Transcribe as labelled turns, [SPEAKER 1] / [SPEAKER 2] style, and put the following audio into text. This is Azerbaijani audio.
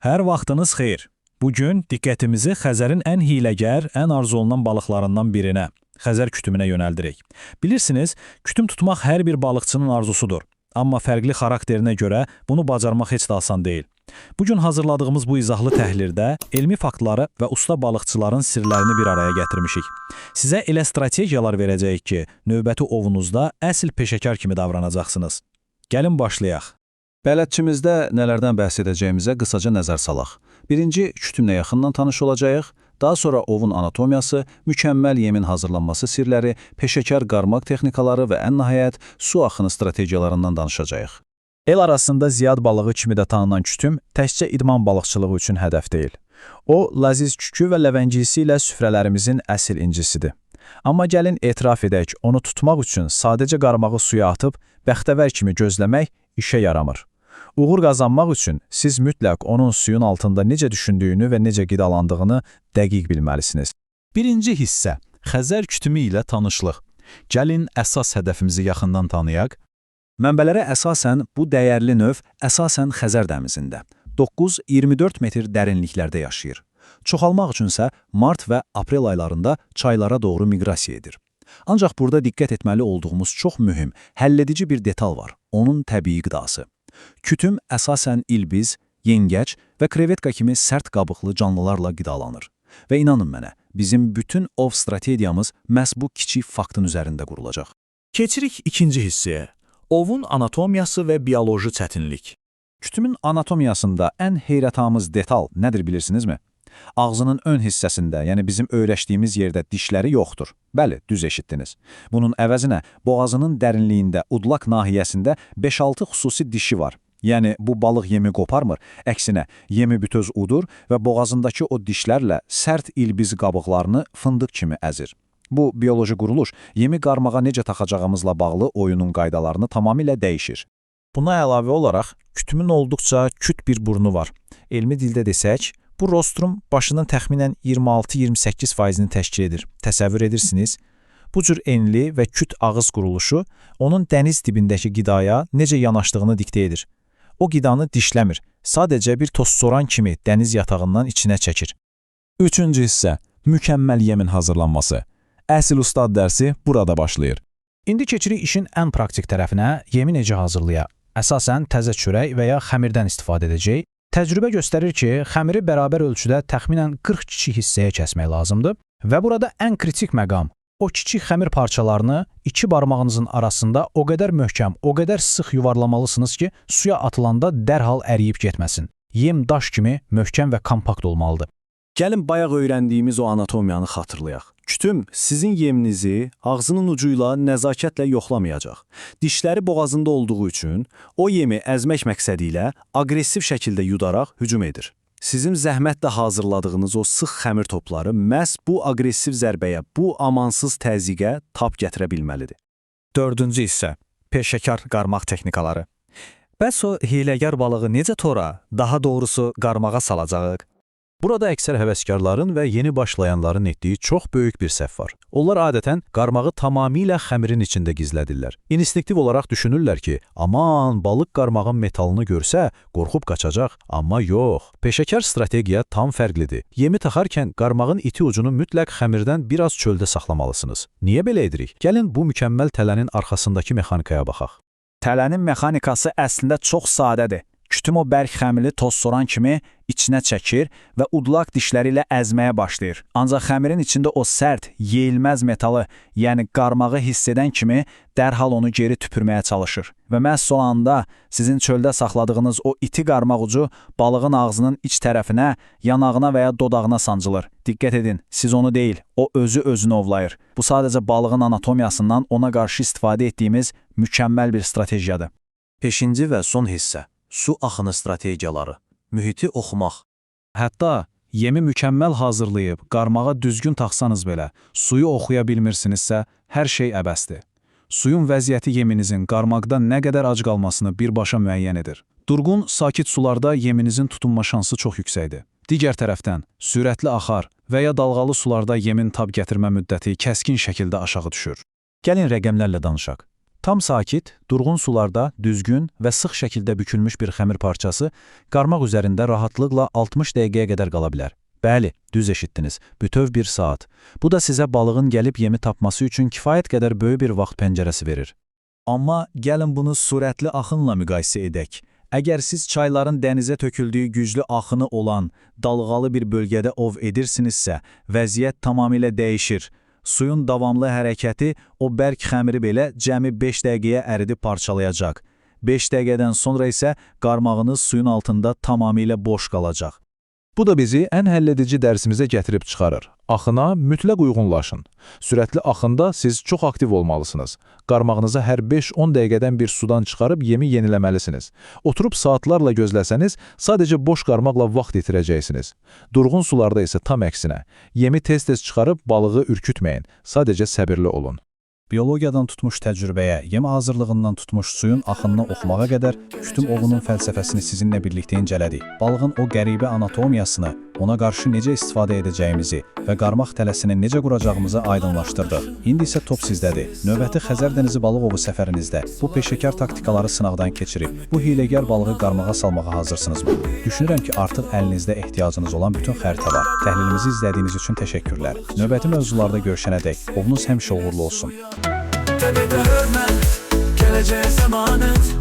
[SPEAKER 1] Hər vaxtınız xeyir. Bu gün diqqətimizi Xəzərin ən hiyləgər, ən arzuolunan balıqlarından birinə, Xəzər kütümünə yönəldirik. Bilirsiniz, kütüm tutmaq hər bir balıqçının arzusudur. Amma fərqli xarakterinə görə bunu bacarmaq heç də asan deyil. Bu gün hazırladığımız bu izahlı təhlildə elmi faktları və usta balıqçıların sirlərini bir araya gətirmişik. Sizə elə strategiyalar verəcəyik ki, növbəti ovunuzda əsl peşəkar kimi davranacaqsınız. Gəlin başlayaq.
[SPEAKER 2] Bələdçimizdə nələrdən bəhs edəcəyimizə qısaca nəzər salaq. Birinci, kütümlə yaxından tanış olacağıq. Daha sonra ovun anatomiyası, mükəmməl yemin hazırlanması sirləri, peşəkar qarmaq texnikaları və ən nəhayət su axını strategiyalarından danışacağıq.
[SPEAKER 3] El arasında ziyad balığı kimi də tanınan kütüm təkcə idman balıqçılığı üçün hədəf deyil. O, ləziz kükü və ləvəngisi ilə süfrələrimizin əsl incisidir. Amma gəlin etiraf edək, onu tutmaq üçün sadəcə qarmağı suya atıb bəxtəvər kimi gözləmək işə yaramır. Uğur qazanmaq üçün siz mütləq onun suyun altında necə düşündüyünü və necə qidalandığını dəqiq bilməlisiniz.
[SPEAKER 4] Birinci hissə: Xəzər kütümü ilə tanışlıq. Gəlin əsas hədəfimizi yaxından tanıyaq.
[SPEAKER 2] Mənbələrə əsasən bu dəyərli növ əsasən Xəzər dənizində 9-24 metr dərinliklərdə yaşayır. Çoxalmaq üçünsə mart və aprel aylarında çaylara doğru miqrasiya edir. Ancaq burada diqqət etməli olduğumuz çox mühüm, həlledici bir detal var: onun təbii qidası. Kütüm əsasən ilbiz, yengəc və krevetka kimi sərt qabıqlı canlılarla qidalanır. Və inanın mənə, bizim bütün ov strategiyamız məhz bu kiçik faktın üzərində qurulacaq.
[SPEAKER 5] Keçirik ikinci hissəyə. Ovun anatomiyası və bioloji çətinlik.
[SPEAKER 2] Kütümün anatomiyasında ən heyrətamiz detal nədir bilirsinizmi? Ağzının ön hissəsində, yəni bizim öyrəşdiyimiz yerdə dişləri yoxdur. Bəli, düz eşitdiniz. Bunun əvəzinə boğazının dərinliyində, udlaq nahiyəsində 5-6 xüsusi dişi var. Yəni bu balıq yemi qoparmır, əksinə yemi bütöv udur və boğazındakı o dişlərlə sərt ilbiz qabıqlarını fındıq kimi əzir. Bu bioloji quruluş yemi qarmağa necə taxacağımızla bağlı oyunun qaydalarını tamamilə dəyişir.
[SPEAKER 3] Buna əlavə olaraq kütümün olduqca küt bir burnu var. Elmi dildə desək, bu rostrum başının təxminən 26-28 faizini təşkil edir. Təsəvvür edirsiniz? Bu cür enli və küt ağız quruluşu onun dəniz dibindəki qidaya necə yanaşdığını diktə edir. O qidanı dişləmir, sadəcə bir tozsoran kimi dəniz yatağından içinə çəkir.
[SPEAKER 4] Üçüncü hissə: mükəmməl yemin hazırlanması. Əsl ustad dərsi burada başlayır.
[SPEAKER 6] İndi keçirik işin ən praktik tərəfinə, yemi necə hazırlayaq? Əsasən təzə çörək və ya xəmirdən istifadə edəcəyik. Təcrübə göstərir ki, xəmiri bərabər ölçüdə təxminən 40 kiçik hissəyə kəsmək lazımdır və burada ən kritik məqam o kiçik xəmir parçalarını iki barmağınızın arasında o qədər möhkəm, o qədər sıx yuvarlamalısınız ki, suya atılanda dərhal əriyib getməsin. Yem daş kimi möhkəm və kompakt olmalıdır.
[SPEAKER 2] Gəlin bayaq öyrəndiyimiz o anatomiyanı xatırlayaq. Kütüm sizin yeminizi ağzının ucuyla nəzakətlə yoxlamayacaq. Dişləri boğazında olduğu üçün o yemi əzmək məqsədi ilə aqressiv şəkildə yudaraq hücum edir. Sizin zəhmətlə hazırladığınız o sıx xəmir topları məhz bu aqressiv zərbəyə, bu amansız təzyiqə tab gətirə bilməlidir.
[SPEAKER 3] Dördüncü hissə: Peşəkar qarmaq texnikaları. Bəs o hiyləgər balığı necə tora, daha doğrusu qarmağa salacağıq?
[SPEAKER 4] Burada əksər həvəskarların və yeni başlayanların etdiyi çox böyük bir səhv var. Onlar adətən qarmağı tamamilə xəmirin içində gizlədirlər. İnstinktiv olaraq düşünürlər ki, aman, balıq qarmağın metalını görsə, qorxub qaçacaq. Amma yox. Peşəkar strategiya tam fərqlidir. Yemi taxarkən qarmağın iti ucunu mütləq xəmirdən biraz çöldə saxlamalısınız. Niyə belə edirik? Gəlin bu mükəmməl tələnin arxasındakı mexanikaya baxaq.
[SPEAKER 3] Tələnin mexanikası əslində çox sadədir. Kütüm o bərk xəmiri tozsoran kimi içinə çəkir və udlaq dişləri ilə əzməyə başlayır. Ancaq xəmirin içində o sərt, yeyilməz metalı, yəni qarmağı hiss edən kimi dərhal onu geri tüpürməyə çalışır. Və məhz o anda sizin çöldə saxladığınız o iti qarmaq ucu balığın ağzının iç tərəfinə, yanağına və ya dodağına sancılır. Diqqət edin, siz onu deyil, o özü özünü ovlayır. Bu sadəcə balığın anatomiyasından ona qarşı istifadə etdiyimiz mükəmməl bir strategiyadır.
[SPEAKER 2] Beşinci və son hissə: su axını strategiyaları. Mühiti oxumaq.
[SPEAKER 3] Hətta yemi mükəmməl hazırlayıb qarmağa düzgün taxsanız belə, suyu oxuya bilmirsinizsə, hər şey əbəsdir. Suyun vəziyyəti yeminizin qarmaqda nə qədər ac qalmasını birbaşa müəyyən edir. Durğun, sakit sularda yeminizin tutunma şansı çox yüksəkdir. Digər tərəfdən, sürətli axar və ya dalğalı sularda yemin tab gətirmə müddəti kəskin şəkildə aşağı düşür.
[SPEAKER 4] Gəlin rəqəmlərlə danışaq. Tam sakit, durğun sularda düzgün və sıx şəkildə bükülmüş bir xəmir parçası qarmaq üzərində rahatlıqla 60 dəqiqəyə qədər qala bilər. Bəli, düz eşitdiniz, bütöv bir saat. Bu da sizə balığın gəlib yemi tapması üçün kifayət qədər böyük bir vaxt pəncərəsi verir.
[SPEAKER 3] Amma gəlin bunu sürətli axınla müqayisə edək. Əgər siz çayların dənizə töküldüyü güclü axını olan dalğalı bir bölgədə ov edirsinizsə, vəziyyət tamamilə dəyişir. Suyun davamlı hərəkəti o bərk xəmiri belə cəmi 5 dəqiqəyə əridib parçalayacaq. 5 dəqiqədən sonra isə qarmağınız suyun altında tamamilə boş qalacaq.
[SPEAKER 7] Bu da bizi ən həlledici dərsimizə gətirib çıxarır. Axına mütləq uyğunlaşın. Sürətli axında siz çox aktiv olmalısınız. Qarmağınızı hər 5-10 dəqiqədən bir sudan çıxarıb yemi yeniləməlisiniz. Oturub saatlarla gözləsəniz, sadəcə boş qarmaqla vaxt itirəcəksiniz. Durğun sularda isə tam əksinə. Yemi tez-tez çıxarıb balığı ürkütməyin. Sadəcə səbirli olun.
[SPEAKER 2] Biologiyadan tutmuş təcrübəyə, yem hazırlığından tutmuş suyun axınını oxumağa qədər kütüm ovunun fəlsəfəsini sizinlə birlikdə incələdik. Balığın o qəribə anatomiyasını, ona qarşı necə istifadə edəcəyimizi və qarmaq tələsini necə quracağımızı aydınlaşdırdıq. İndi isə top sizdədir. Növbəti Xəzər dənizi balıq ovu səfərinizdə bu peşəkar taktikaları sınaqdan keçirib, bu hiyləgər balığı qarmağa salmağa hazırsınızmı? Düşünürəm ki, artıq əlinizdə ehtiyacınız olan bütün xəritə var. Təhlilimizi izlədiyiniz üçün təşəkkürlər. Növbəti mövzularda görüşənədək ovunuz həmişə uğurlu olsun.
[SPEAKER 8] Təbiətə hörmət, gələcəyə zəmanət.